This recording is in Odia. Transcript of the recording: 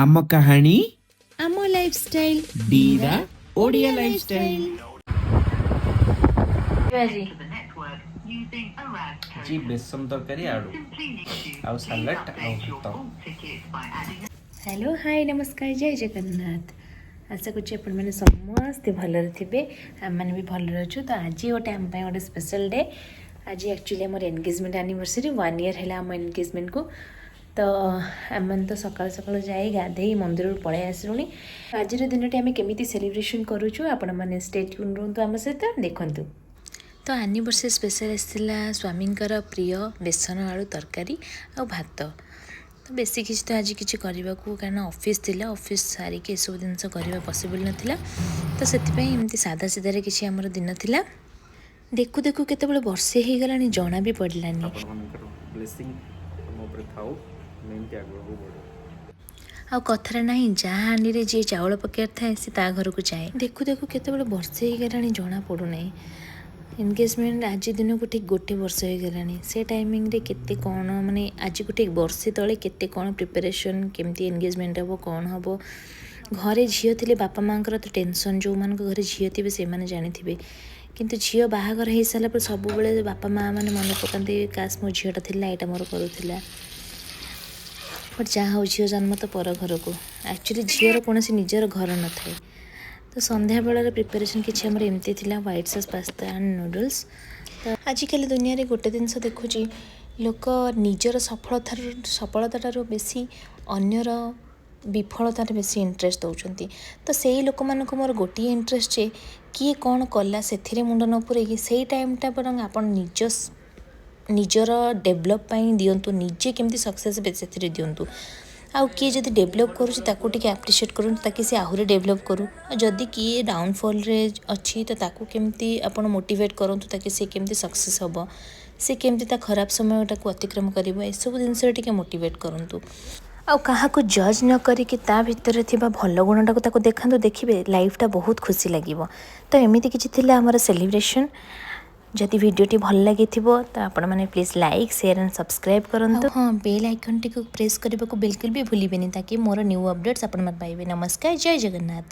ଆମ କାହାଣୀ, ଆମ ଲାଇଫଷ୍ଟାଇଲ, ଡିରା ଓଡ଼ିଆ ଲାଇଫଷ୍ଟାଇଲ। ଆଜି ଆଜି ବେସନ ତରକାରୀ, ଆଳୁ ଆଉ ସାଲାଡ଼ ଆଉ ଭାତ। ହ୍ୟାଲୋ, ହାଇ, ନମସ୍କାର, ଜୟ ଜଗନ୍ନାଥ। ଆଶା କରୁଛି ଆପଣମାନେ ସମସ୍ତେ ଭଲରେ ଥିବେ। ଆମେମାନେ ବି ଭଲରେ ଅଛୁ। ତ ଆଜି ଗୋଟେ ଆମ ପାଇଁ ଗୋଟେ ସ୍ପେଶାଲ୍ ଡେ। ଆଜି ଆକ୍ଚୁଆଲି ଆମର ଏନଗେଜମେଣ୍ଟ ଆନିଭର୍ସରୀ। 1 ଇୟର୍ ହେଲା ଆମ ଏନଗେଜମେଣ୍ଟକୁ। ତ ଆମେମାନେ ତ ସକାଳୁ ସକାଳୁ ଯାଇ ଗାଧେଇ ମନ୍ଦିରରୁ ପଳେଇ ଆସିଲୁଣି। ଆଜିର ଦିନଟି ଆମେ କେମିତି ସେଲିବ୍ରେସନ୍ କରୁଛୁ, ଆପଣମାନେ ଷ୍ଟେ ଟ୍ୟୁନ୍ ରୁହନ୍ତୁ ଆମ ସହିତ, ଦେଖନ୍ତୁ। ତ ଆନିଭର୍ସରୀ ସ୍ପେଶାଲ୍ ଆସିଥିଲା ସ୍ୱାମୀଙ୍କର ପ୍ରିୟ ବେସନ ଆଳୁ ତରକାରୀ ଆଉ ଭାତ। ତ ବେଶୀ କିଛି ତ ଆଜି କିଛି କରିବାକୁ, କାରଣ ଅଫିସ୍ ଥିଲା, ଅଫିସ୍ ସାରିକି ଏସବୁ ଜିନିଷ କରିବା ପସିବଲ୍ ନଥିଲା। ତ ସେଥିପାଇଁ ଏମିତି ସାଧା ସିଧାରେ କିଛି ଆମର ଦିନ ଥିଲା। ଦେଖୁ ଦେଖୁ କେତେବେଳେ ବର୍ଷେ ହେଇଗଲାଣି, ଜଣା ବି ପଡ଼ିଲାନି। ଆପଣମାନଙ୍କର ବ୍ଲେସିଂ ଆମ ଉପରେ ଥାଉ, ଆମେ ଏମିତି ଆଗକୁ ବଢ଼ୁ। ଆଉ କଥାରେ ନାହିଁ, ଯାହା ହାଣ୍ଡିରେ ଯିଏ ଚାଉଳ ପକାଇବାର ଥାଏ, ସେ ତା ଘରକୁ ଯାଏ। ଦେଖୁ ଦେଖୁ କେତେବେଳେ ବର୍ଷେ ହେଇଗଲାଣି, ଜଣା ପଡ଼ୁନାହିଁ। ଏନଗେଜମେଣ୍ଟ ଆଜି ଦିନକୁ ଠିକ୍ ଗୋଟେ ବର୍ଷ ହେଇଗଲାଣି। ସେ ଟାଇମିଂରେ କେତେ କ'ଣ, ମାନେ ଆଜିକୁ ଠିକ୍ ବର୍ଷେ ତଳେ କେତେ କ'ଣ ପ୍ରିପାରେସନ୍, କେମିତି ଏନଗେଜମେଣ୍ଟ ହେବ, କ'ଣ ହେବ। ଘରେ ଝିଅ ଥିଲେ ବାପା ମାଆଙ୍କର ତ ଟେନସନ୍, ଯେଉଁମାନଙ୍କ ଘରେ ଝିଅ ଥିବେ ସେମାନେ ଜାଣିଥିବେ। କିନ୍ତୁ ଝିଅ ବାହାଘର ହେଇସାରିଲା ପରେ ସବୁବେଳେ ବାପା ମାଆ ମାନେ ମନେ ପକାନ୍ତି, କାଶ ମୋ ଝିଅଟା ଥିଲା, ଏଇଟା ମୋର କରୁଥିଲା। ବଟ୍ ଯାହା ହଉ, ଝିଅ ଜନ୍ମ ତ ପର ଘରକୁ। ଆକ୍ଚୁଆଲି ଝିଅର କୌଣସି ନିଜର ଘର ନଥାଏ। ତ ସନ୍ଧ୍ୟାବେଳର ପ୍ରିପାରେସନ୍ କିଛି ଆମର ଏମିତି ଥିଲା, white sauce pasta and noodles। ତ ଆଜିକାଲି ଦୁନିଆରେ ଗୋଟେ ଜିନିଷ ଦେଖୁଛି, ଲୋକ ନିଜର ସଫଳତାଠାରୁ ବେଶୀ ଅନ୍ୟର ବିଫଳତାରେ ବେଶୀ ଇଣ୍ଟରେଷ୍ଟ ଦେଉଛନ୍ତି। ତ ସେଇ ଲୋକମାନଙ୍କୁ ମୋର ଗୋଟିଏ ଇଣ୍ଟରେଷ୍ଟ ଯେ କିଏ କ'ଣ କଲା ସେଥିରେ ମୁଣ୍ଡ ନ ପୂରେଇକି ସେଇ ଟାଇମ୍ଟା ବରଂ ଆପଣ ନିଜର ଡେଭଲପ୍ ପାଇଁ ଦିଅନ୍ତୁ। ନିଜେ କେମିତି ସକ୍ସେସ୍ ହେବେ, ସେଥିରେ ଦିଅନ୍ତୁ। ଆଉ କିଏ ଯଦି ଡେଭଲପ୍ କରୁଛି, ତାକୁ ଟିକେ ଆପ୍ରିସିଏଟ୍ କରନ୍ତୁ, ତାକି ସେ ଆହୁରି ଡେଭଲପ୍ କରୁ। ଆଉ ଯଦି କିଏ ଡାଉନଫଲ୍ରେ ଅଛି, ତ ତାକୁ କେମିତି ଆପଣ ମୋଟିଭେଟ୍ କରନ୍ତୁ, ତାକି ସେ କେମିତି ସକ୍ସେସ୍ ହେବ, ସେ କେମିତି ତା ଖରାପ ସମୟଟାକୁ ଅତିକ୍ରମ କରିବ, ଏସବୁ ଜିନିଷରେ ଟିକେ ମୋଟିଭେଟ୍ କରନ୍ତୁ। ଆଉ କାହାକୁ ଜଜ୍ ନ କରିକି ତା ଭିତରେ ଥିବା ଭଲ ଗୁଣଟାକୁ ତାକୁ ଦେଖାନ୍ତୁ। ଦେଖିବେ, ଲାଇଫ୍ଟା ବହୁତ ଖୁସି ଲାଗିବ। ତ ଏମିତି କିଛି ଥିଲା ଆମର ସେଲିବ୍ରେସନ୍। ଯଦି ଭିଡ଼ିଓଟି ଭଲ ଲାଗିଥିବ, ତ ଆପଣମାନେ please like, share and subscribe କରନ୍ତୁ। ହଁ, ବେଲ୍ ଆଇକନ୍ଟିକୁ ପ୍ରେସ୍ କରିବାକୁ ବିଲକୁଲ ବି ଭୁଲିବେନି, ତାକି ମୋର ନ୍ୟୁ ଅପଡ଼େଟ୍ସ ଆପଣମାନେ ପାଇବେ। ନମସ୍କାର, ଜୟ ଜଗନ୍ନାଥ।